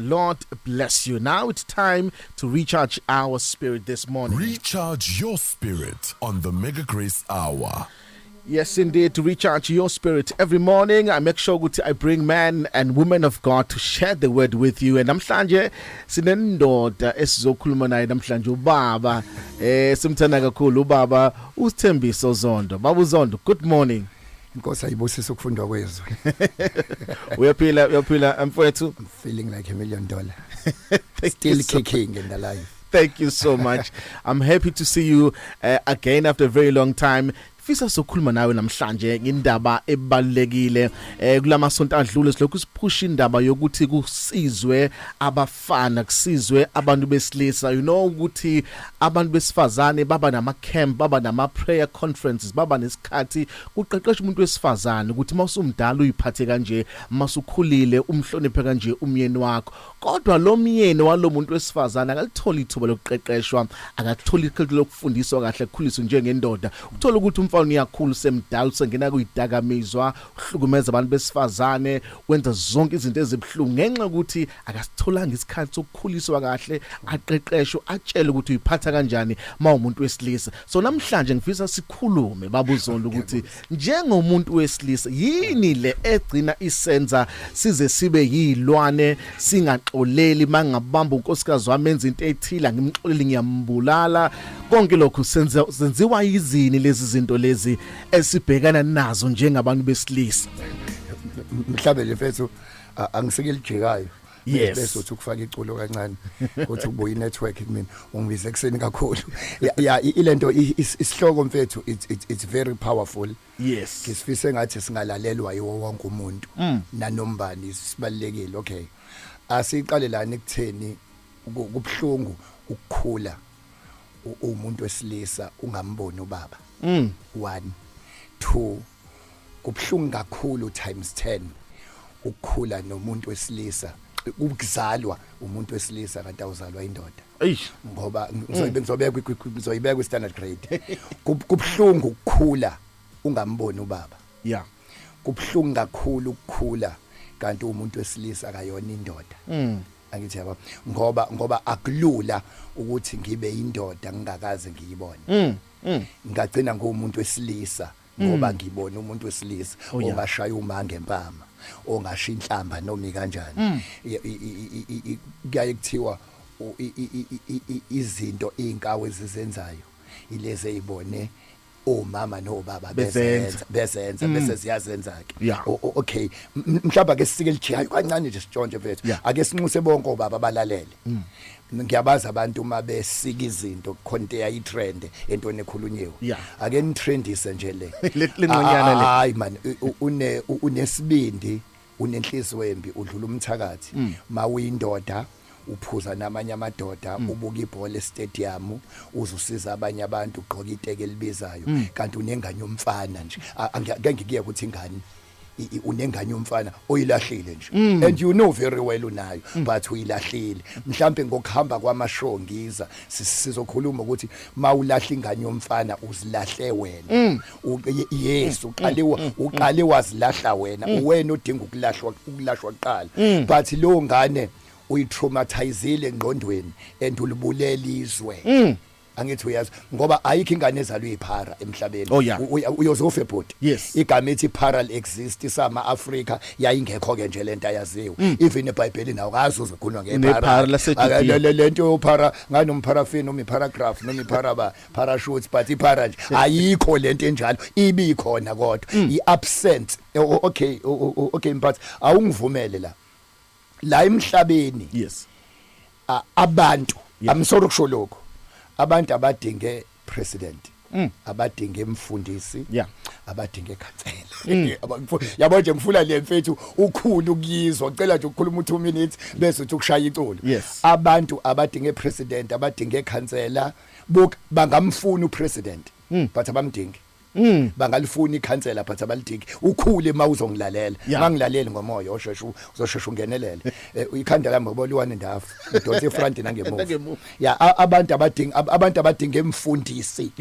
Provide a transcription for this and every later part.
Lord bless you. Now it's time to recharge our spirit this morning. Recharge your spirit on the Mega Grace Hour. Yes, indeed, to recharge your spirit every morning. I make sure ukuthi I bring men and women of God to share the word with you. And namhlanje sinendoda esizokhuluma naye namhlanje, ubaba simthanda kakhulu, ubaba uSithembiso Zondo. Baba uZondo, good morning. Inkosi ayibusise ukufundwa kwezwi. Uyaphila, uyaphila mfowethu? I'm feeling like a million dollar. Thank Still you so kicking and alive. Thank you so much. I'm happy to see you again after a very long time. Fisa sokhuluma nawe namhlanje ngendaba ebalekile. Kulamasonto adlule silokhu siphusha indaba yokuthi kusizwe abafana, kusizwe abantu besilisa. You know ukuthi abantu besifazane baba nama camp, baba nama prayer conferences, baba nesikhathi kuqeqesha umuntu wesifazane ukuthi mawusumdala uyiphathe kanje, masukhulile umhloniphe kanje umyeni wakho. Kodwa lo myeni walomuntu wesifazane akalitholi ithuba lokuqeqeshwa, akatholi ithuba lokufundiswa kahle, kukhuliswe njengendoda. Uthola ukuthi umfana uyakhula, usemdala, usengena kuyidakamizwa, uhlukumeza abantu besifazane, wenza zonke izinto ezibuhlungu ngenxa yokuthi akasitholanga isikhathi sokukhuliswa kahle, aqeqeshwe, atshele ukuthi uyiphatha kanjani mawumuntu wesilisa. So namhlanje ngifisa sikhulume, babuZondo, ukuthi njengomuntu wesilisa yini le egcina isenza size sibe yilwane, singaxoleli? Mangabamba unkosikazi wami enza into ethile, ngimxoleli, ngiyambulala. Konke lokhu senza senziwa yizini lezi zinto lezi esibhekana nazo njengabantu besilisa? Mhlabe le mfethu, angisike elijikayo. Bese uthi ukufaka iculo kancane ukuthi ubuye network kumina, ungibize ekseni kakhulu. Ya, ilento isihloko mfethu, it's very powerful. Ngisifise ngathi singalalelwa yiwo wonke umuntu nanombani, sibalekile. Okay, asiqale lana ekutheni kubhlungu ukukhula umuntu wesilisa ungamboni ubaba. 1 2, kubhlungu kakhulu times 10 ukukhula nomuntu wesilisa, ukuzalwa umuntu wesilisa kanti awuzalwa indoda. Eish. Ngoba ngizoyibeka kwi standard grade. Kubhlungu ukukhula ungamboni ubaba. Kubhlungu kakhulu ukukhula kanti umuntu wesilisa akayona indoda. Angithi yabo, ngoba akulula ukuthi ngibe indoda ngingakaze ngiyibone. Ngagcina ngumuntu wesilisa ngoba ngibona umuntu wesilisa ongashaya uma ngempama, ongasho inhlamba noma kanjani. Kuyaye kuthiwa izinto inkawu ezizenzayo ilezi ezibone omama nobaba bezenza. Bezenza bese ziyazenza ke. Okay, mhlawumbe ake sisike lijiyayo kancane nje, sitshontshe mfethu. Ake sinxuse bonke obaba balalele. Ngiyabazi abantu uma besika izinto khona into eyayitrend entweni ekhulunyiwe. Ake nitrendise nje le. Lengxenyana le. Hayi man, unesibindi, unenhliziyo embi, udlula umthakathi. Mawuyindoda uphuza namanye amadoda, ubuka ibhola estadium, uzusiza abanye abantu, ugqoka iteke elibizayo, kanti unengane yomfana nje. Angeke ngikuye ukuthi ingane unengane yomfana oyilahlile nje, and you know very well unayo, but uyilahlile. Mhlambe ngokuhamba kwamashow ngiza sizokhuluma ukuthi mawulahla ingane yomfana uzilahle wena. Yes, uqale wazilahla wena, uwena odinga ukulahlwa, ukulashwa kuqala, but lo ngane uyitraumatizile engqondweni and ulibulela izwe. Angithi uyazi, ngoba ayikho ingane ezalwa iphara emhlabeni. Uyozofa ebhodi. Igama ethi phara exist sama Africa yayingekho ke nje lento, ayaziwe even eBhayibhelini, awukazi uzokhuluma ngephara. Nephara laseJudea. Lento yophara nganomparafini noma iparagraph noma iparaba parachutes, but iphara nje ayikho lento enjalo ibikhona, kodwa iabsence. Okay, mphathi, awungivumele la emhlabeni. Abantu, I'm sorry ukusho lokho, abantu abadinge president, abadinge mfundisi, abadinge khansela. Yabo nje ngifuna le mfethu ukhulu ukuyizwa, ngicela nje ukukhuluma u2 minutes bese uthi ukushaya iculo. Abantu abadinge president, abadinge khansela, buk bangamfuna upresident but abamdingi. Bangalifuna ikhansela but abalidingi. Ukhule mawuzongilalela. Mangilaleli ngomoya osheshe uzosheshe ungenelele. Ikhanda lami ngoba liwane ndafu idonsa ifront nangemuva. Nangemuva. Ya, abantu abadinga emfundisi.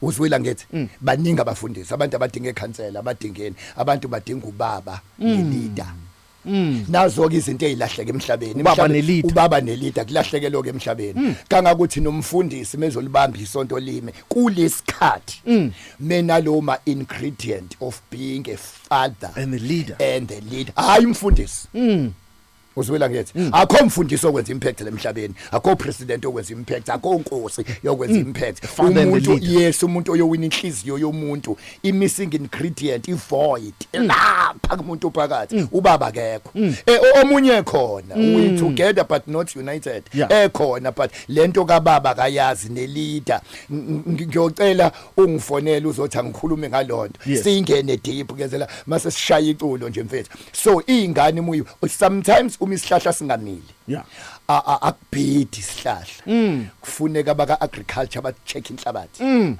Uzwila ngithi baningi abafundisi, abantu abadinga ekhansela, abadingeni, abantu badinga ubaba neleader. Nazo ke izinto ezilahleke emhlabeni. Ubaba Emhlabeni- ne-leader. Ubaba ne-leader kulahleke lokho emhlabeni. Kangakuthi nomfundisi mezolibamba isonto lime kulesikhathi, mina lo ma ingredient of being a father And the leader. And the leader. Hayi, umfundisi, uzwela ngithi akho mfundisi okwenza impact lemhlabeni, akho president okwenza impact, akho nkosi yokwenza impact. Father and the Umuntu, leader. yes, umuntu oyowina inhliziyo yomuntu, i missing ingredient, i void lapha kumuntu phakathi, ubaba akekho. Omunye khona, we together but not united. Ekhona, but lento kababa kayazi ne-leader. Ngiyocela ungifonele uzothi angikhulume ngalonto. Singene deep kezela mase sishaya iculo nje, mfethu. So ingane muyi sometimes uma isihlahla singamili, akubhidi isihlahla, kufuneka baka agriculture ba check inhlabathi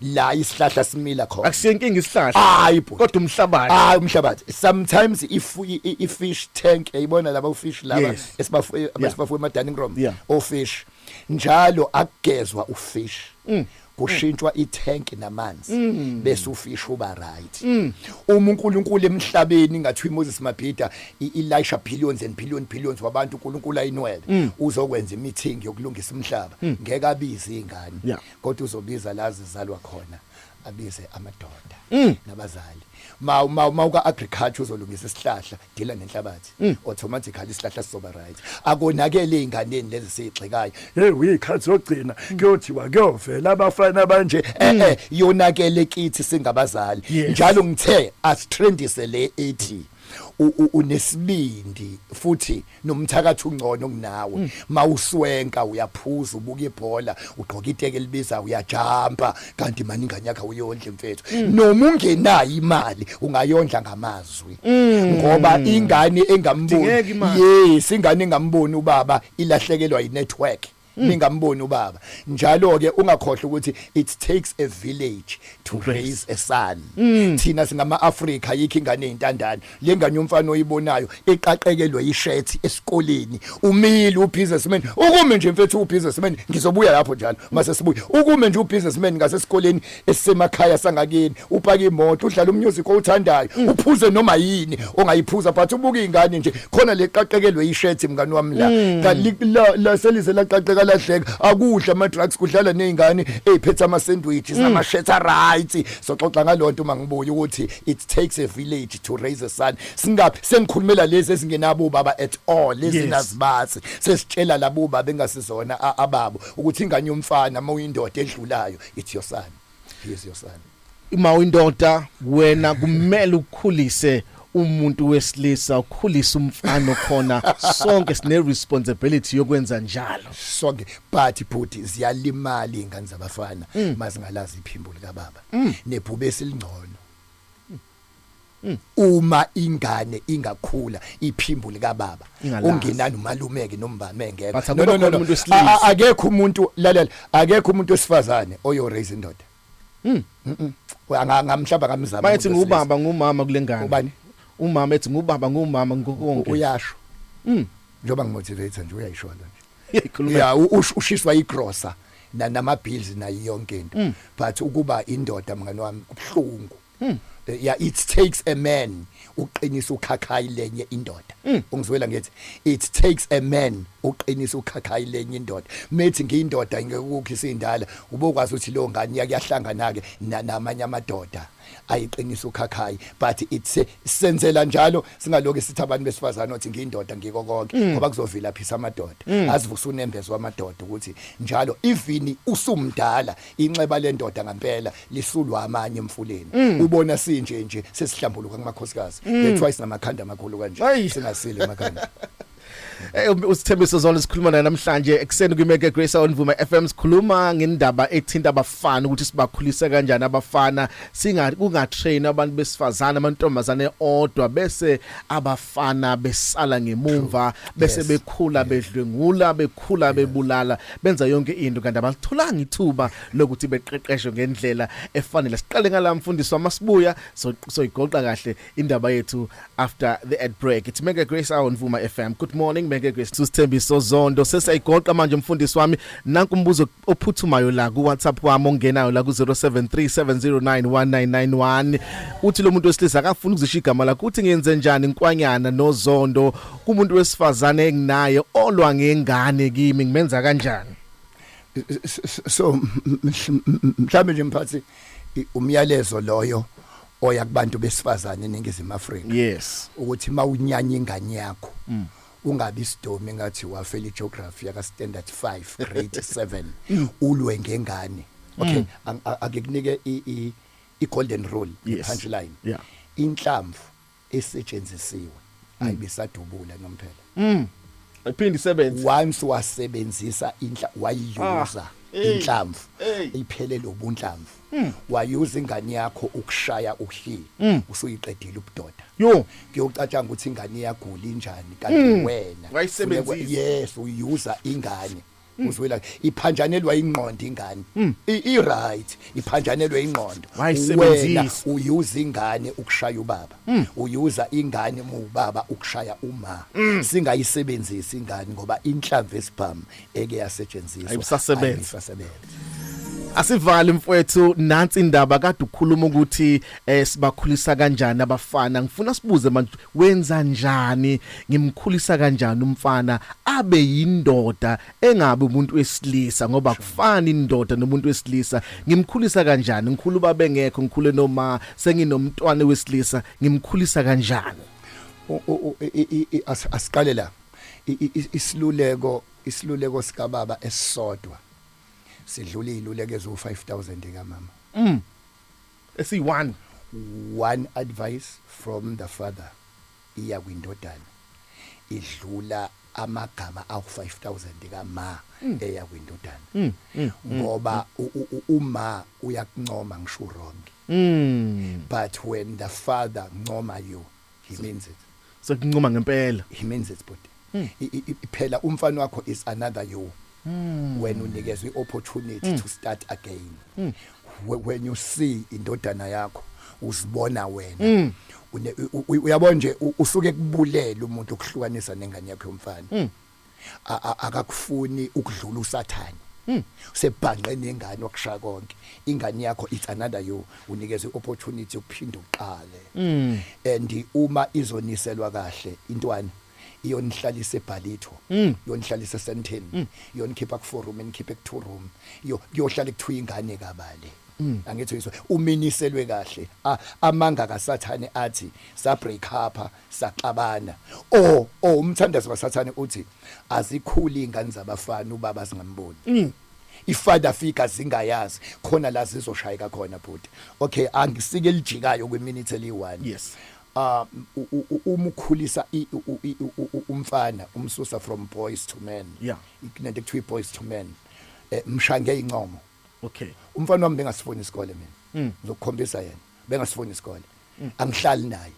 la isihlahla simila khona. Akusiyenkinga isihlahla. Hayi bhuti. Kodwa umhlabathi. Hayi, umhlabathi. Sometimes if i-fish tank, yayibona laba ufish laba esibafuye abasibafuye ema dining room, ofish njalo akugezwa ufish, kushintshwa itank namanzi, bese ufish uba right. Uma uNkulunkulu emhlabeni ngathi Moses Mabhida iLisha billions and billion billions wabantu, uNkulunkulu ayinwele uzokwenza imeeting yokulungisa umhlaba, ngeke abize ingane, kodwa uzobiza la zizalwa khona, abize amadoda nabazali. Ma uka agriculture uzolungisa isihlahla, dila nenhlabathi, automatically isihlahla sizoba right. Akonakele einganeni lezi siyigxekayo, hey, uyikhathi zogcina kuyothiwa kuyovela abafana banje, yonakele kithi singabazali. Njalo ngithe asitrendise le ethi unesibindi futhi nomthakathi ungcono kunawe. Mawuswenka, uyaphuza, ubuka ibhola, ugqoka iteke elibiza, uyajumpa, kanti mani ingane yakho uyondla, mfethu. Noma ungenayo imali, ungayondla ngamazwi, ngoba ingane engamboni Kudingeka imali. Yes, ingane engamboni ubaba ilahlekelwa inetwork. Ningamboni ubaba njalo ke, ungakhohlwa ukuthi it takes a village to raise a son. Thina singama Africa, yikho ingane ezintandane. Lengane yomfana oyibonayo eqaqekelwe ishirt esikoleni, umile ubusinessman, ukume nje mfethu ubusinessman, ngizobuya lapho njalo mase sibuye, ukume nje ubusinessman ngasesikoleni esisemakhaya sangakini, upaka imoto, udlala umusic owuthandayo, uphuze noma yini ongayiphuza, but ubuka ingane nje khona leqaqekelwe ishirt, mngani wami, la la selize laqaqeka lahleka, akudla ama drugs, kudlala nezingane eziphethe ama sandwiches nama shirts, right? Soxoxa ngalonto uma ngibuya ukuthi it takes a village to raise a son. Singaphi sengikhulumela lezi ezingenabo baba at all, lezi nazibathi sesitshela labo baba engasizona ababo ukuthi ingane yomfana, uma uyindoda edlulayo, it's your son, he is your son. Uma uyindoda wena, kumele ukukhulise umuntu wesilisa, ukhulise umfana khona. Sonke sine responsibility yokwenza njalo. Sonke, but bhuti, ziyalimala ingane zabafana mazingalazi iphimbo likababa nebhubesi lingcono. Uma ingane ingakhula iphimbo likababa Ingalazi. ungenani umalumeke nombame ngeke. But No, no, akukho no, no. umuntu wesilisa. Akekho umuntu, lalela, akekho umuntu wesifazane oyo raise indoda. Ngamhlamba ngamzama. Bayethi umuntu wesilisa. ngubaba ngumama kule ngane. Ubani? Umama ethi ngubaba ngumama ngokonke. Uyasho njengoba ngimotivate nje, uyayisho nje. Ikhuluma. Yeah, ushiswa igrosa na nama bills nayo yonke into, but ukuba indoda, mngani wami, kubhlungu. Yeah, it takes a man uqinisa ukhakhayi lenye indoda. Ungizwela ngithi it takes a man uqinisa ukhakhayi lenye indoda. Methi ngiyindoda ngekukhisa indala, ubokwazi ukuthi lo ngane yakuyahlangana ke namanye amadoda ayiqinisa ukhakhayi, but it's senzela njalo singaloke sithi abantu besifazane othi ngiyindoda ngiko konke, ngoba kuzovilaphisa amadoda, azivusa unembezo wamadoda ukuthi njalo even usumdala, inxeba lendoda ngempela lisulwa amanye emfuleni. Ubona sinje nje sesihlambuluka kumakhosikazi, that's why sinamakhanda amakhulu kanje. Ayi. Singasile emakhanda. USithembiso Zola sikhuluma naye namhlanje ekseni kwi-Mega Grace on Vuma FM. Sikhuluma ngendaba ethinta abafana, ukuthi sibakhulisa kanjani abafana, singa kungatrain abantu besifazana, amantombazane odwa, bese abafana besala ngemumva, bese bekhula bedlwengula, bekhula bebulala, benza yonke into, kanti abalitholanga ithuba lokuthi beqeqeshwe ngendlela efanele. Siqale ngala, mfundisi wamasibuya, so soyigoqa kahle indaba yethu after the ad break. It's Mega Grace Hour on Vuma FM. Good morning, Mega. Mega Grace uSithembiso Zondo. Sesiyayigoqa manje, mfundisi wami. Nanku umbuzo ophuthumayo la ku WhatsApp wami ongenayo la ku 0737091991. Uthi lo muntu wesilisa, akafuni ukuzisho igama lakhe, uthi, "Ngenze njani, Nkwanyana noZondo, kumuntu wesifazane enginaye olwa ngengane kimi? Ngimenza kanjani?" So mhlambe nje, mphathi, umyalezo loyo oya kubantu besifazane eNingizimu Afrika ukuthi mawunyanya ingane yakho, ungabi isidomi ngathi wafela igeography yaka standard 5 grade 7, ulwe ngengane. Okay, ake kunike i golden rule, punchline. Inhlamvu esetshenzisiwe ayibisadubula nomphela. Iphinde isebenze. Once wasebenzisa inhla, wayuza inhlamvu, iphelele ubunhlamvu. Wayuza ingane yakho ukushaya uhli, usuyiqedile ubudoda. Yo. Kuyocatshanga ukuthi ingane iyagula injani, kanti wena Wayisebenzisa. Yes, uyuza ingane, uzwela iphanjanelwa ingqondo ingane. I right, iphanjanelwe ingqondo. Wayisebenzisa. Wena uyuza ingane ukushaya ubaba, uyuza ingane muubaba ukushaya uma. Singayisebenzisi ingane, ngoba inhlamvu esibhamu eke yasetshenziswa Ayisasebenzi. Ayisasebenzi. Asivali, mfowethu. Nansi indaba kade ukukhuluma ukuthi sibakhulisa kanjani abafana. Ngifuna sibuze manje, wenza njani, ngimkhulisa kanjani umfana abe yindoda, engabe umuntu wesilisa? Ngoba kufani indoda nomuntu wesilisa. Ngimkhulisa kanjani? Ngikhulu baba engekho, ngikhule noma senginomntwana wesilisa, ngimkhulisa kanjani? Asiqale la. Isiluleko sikababa esisodwa sidlula iziluleko ezu5000 kamama. Esi1. One advice from the father iya kwindodana idlula amagama awu5000 kama eya kwindodana, ngoba uma uyakuncoma ngisho wrong, but when the father ncoma you, he means it. Sekuncoma ngempela. He means it, but phela umfana wakho is another you. When unikezwe iopportunity to start again, when you see indodana yakho, uzibona wena. Uyabona nje, usuke kubulela umuntu ukuhlukanisa nengane yakho yomfana. Akakufuni ukudlula usathane usebhanqe nengane wakushaya konke. Ingane yakho, it's another you. Unikezwe iopportunity ukuphinda uqale, and uma izoniselwa kahle intwana, iyonihlalisa eBallito, iyonihlalisa eSandton, iyonikhipha ku 4 room, inikhiphe ku 2 room, iyo kuyohlala kuthiwa ingane kabale. Angithi uyizwa, uminiselwe kahle. Amanga kaSathane athi sa break up, saxabana, o umthandazo kaSathane uthi azikhuli ingane zabafana ubaba singamboni, ifather figure zingayazi khona la zizoshayeka khona bhuti. Okay, angisike elijikayo kwiminute eli1. Uma ukhulisa umfana, umsusa from boys to men, kunento ekuthiwa boys to men, mshange incomo. Umfana wami bengasifuni isikole mina, ngizokukhombisa yena bengasifuni isikole, angihlali naye.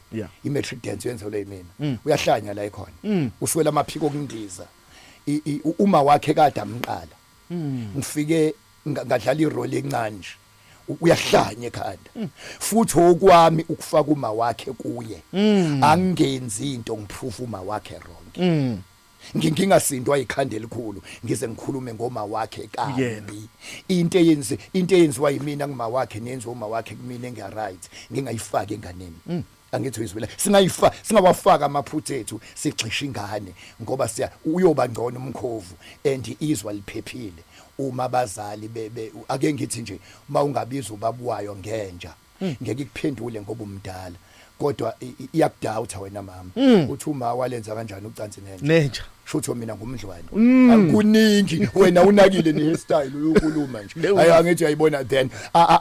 I-matric dance yenzelwe yimina. Uyahlanya la ekhona, uswela amaphiko okundiza. Uma wakhe kade amqala, ngifike ngadlala irole encane nje. Uyahlanya ekhanda, futhi okwami ukufaka uma wakhe kuye. Angenzi into ngiprove uma wakhe wrong. Ngingasindwa ikhanda elikhulu ngize ngikhulume ngoma wakhe kabi. Into eyenziwa yimina kuma wakhe nenziwa uma wakhe kumina enga right, ngingayifaki enganeni. Angithi uyizwile, singayifa singawafaka amaphutha ethu, sigxisha ingane, ngoba siya uyoba ngcono umkhovu and izwa liphephile uma abazali bebe. Ake ngithi nje, uma ungabiza ubaba wayo ngenja, ngeke ikuphendule ngoba umdala, kodwa iyakudoubt wena mama, uthi uma walenza kanjani ucansi nenja? Nenja. Shutho mina ngumdlwane. Akuningi wena unakile ne hairstyle, uyokhuluma nje. Hayi, angithi uyayibona then,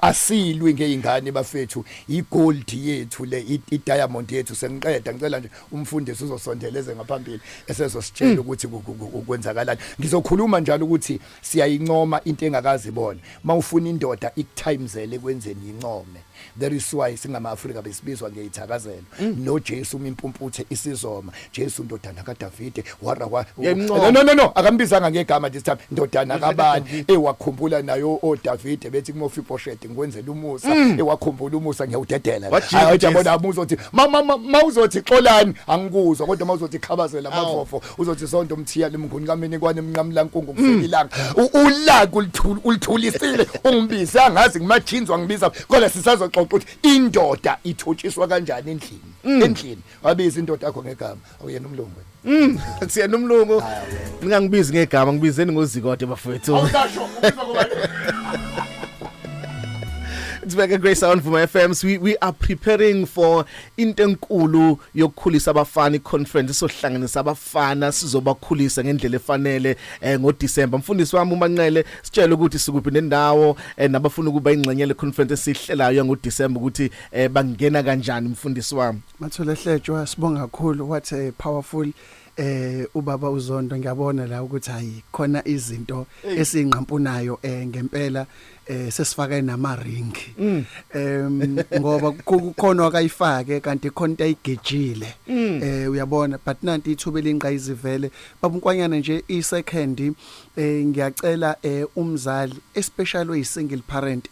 asilwi ngeingane bafethu, igold yethu le, i diamond yethu. Sengiqeda, ngicela nje umfundisi uzosondeleze ngaphambili esezositshela ukuthi kwenzakalani. Ngizokhuluma njalo ukuthi siyayincoma into engakazi ibona. Mawufuna indoda ikutimezele kwenzeni, yincome. There is why singama-Afrika besibizwa ngeyithakazelo noJesu. Uma impumputhe isizoma, "Jesu ndodana kaDavide," wara. Kwa Uyayimncoma. No, akambizanga ngegama this time, ndodana kabani. Ewakhumbula nayo oDavid bethi kuMephibosheth, "Ngikwenzela umusa." Ewakhumbula umusa, ngiyawudedela. Wajika Hayi, uJesu. yabona, uzothi mama mawuzothi xolani angikuzwa, kodwa mawuzothi khabazela amavofo, uzothi sonto umthiya lemnguni kamini kwane mnqamla nkungu kufika ilanga. Ulaka ulithulisile, ungibize angazi ngimajinzwa ngibiza, kodwa sisazoxoxa ukuthi indoda ithotshiswa kanjani endlini. Endlini wabiza indoda yakho ngegama, awuyena umlungu wena. Siyena umlungu. Ningangibizi ngegama, ngibizeni ngozikode, bafowethu. Awusasho ubizwa ngobani? It's Mega Grace on Vuma FM. So we are preparing for into enkulu yokukhulisa abafana, iconference sohlanganisa abafana, sizobakhulisa ngendlela efanele ngoDecember. Mfundisi wami uManqele, sitshele ukuthi sikuphi nendawo, nabafuna ukuba ingxenye le conference esihlelayo ngoDecember ukuthi bangena kanjani, mfundisi wami? Mathole Hletshwa, sibonga kakhulu. What a powerful ubaba uZondo. Ngiyabona la ukuthi hayi, khona izinto esingqampunayo ngempela, sesifake nama ring ngoba kukhona akayifake kanti khona into ayigejile, uyabona. But nanti ithuba elinqayizivele, baba uNkwanyana, nje i second ngiyacela umzali, especially oyi single parent,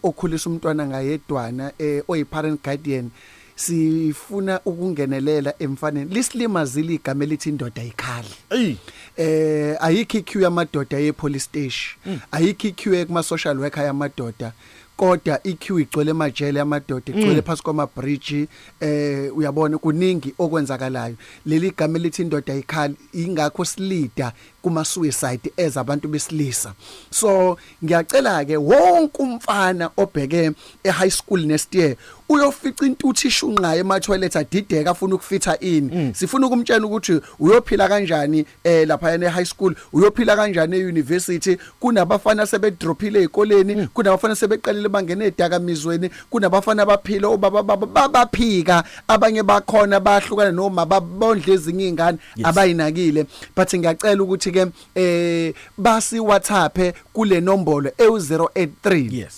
okhulisa umntwana ngayedwana, oyi parent guardian, sifuna ukungenelela emfaneni. Lisilimazile igama elithi indoda ayikhali. Ey. Ayikho iqueue yamadoda ye police station, ayikho iqueue kuma social worker yamadoda, kodwa iqueue igcwele emajele yamadoda, igcwele phasi kwama bridge. Uyabona, kuningi okwenzakalayo. Leli gama elithi indoda ayikhali, ingakho silida kuma suicide as abantu besilisa. So ngiyacela ke, wonke umfana obheke e high school next year, uyofica intuthu ishunqayo ema toilet, adideka, afuna ukufitha ini. Sifuna ukumtshela ukuthi uyophila kanjani lapha e high school, uyophila kanjani e university. Kunabafana sebedropile ezikoleni, kunabafana sebeqalile bangena edakamizweni, kunabafana abaphila obaba baba babaphika, abanye bakhona bahlukana noma babondle ezinye izingane abayinakile. But ngiyacela ukuthi ke basi WhatsApp kule nombolo eu083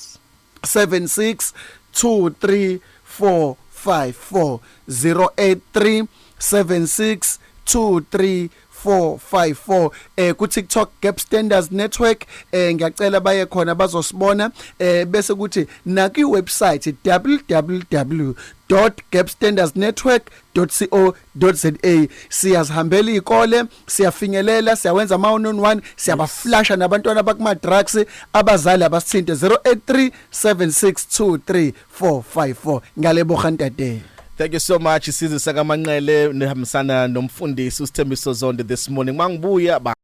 76 23 454, 083 76 23 454. Ku TikTok, Gap Standards Network, ngiyacela baye khona, bazosibona. Bese kuthi na ku website www.gapstandardsnetwork.co.za. Siyazihambela izikole, siyafinyelela, siyawenza ama one on one, siyabaflasha nabantwana bakuma drugs. Abazali abasithinte 083 7623 454. Ngiyaleboga, ntate. Thank you so much, isizwe sakaManqele, nihambisana nomfundisi uSithembiso Zondo this morning. Mangibuya ba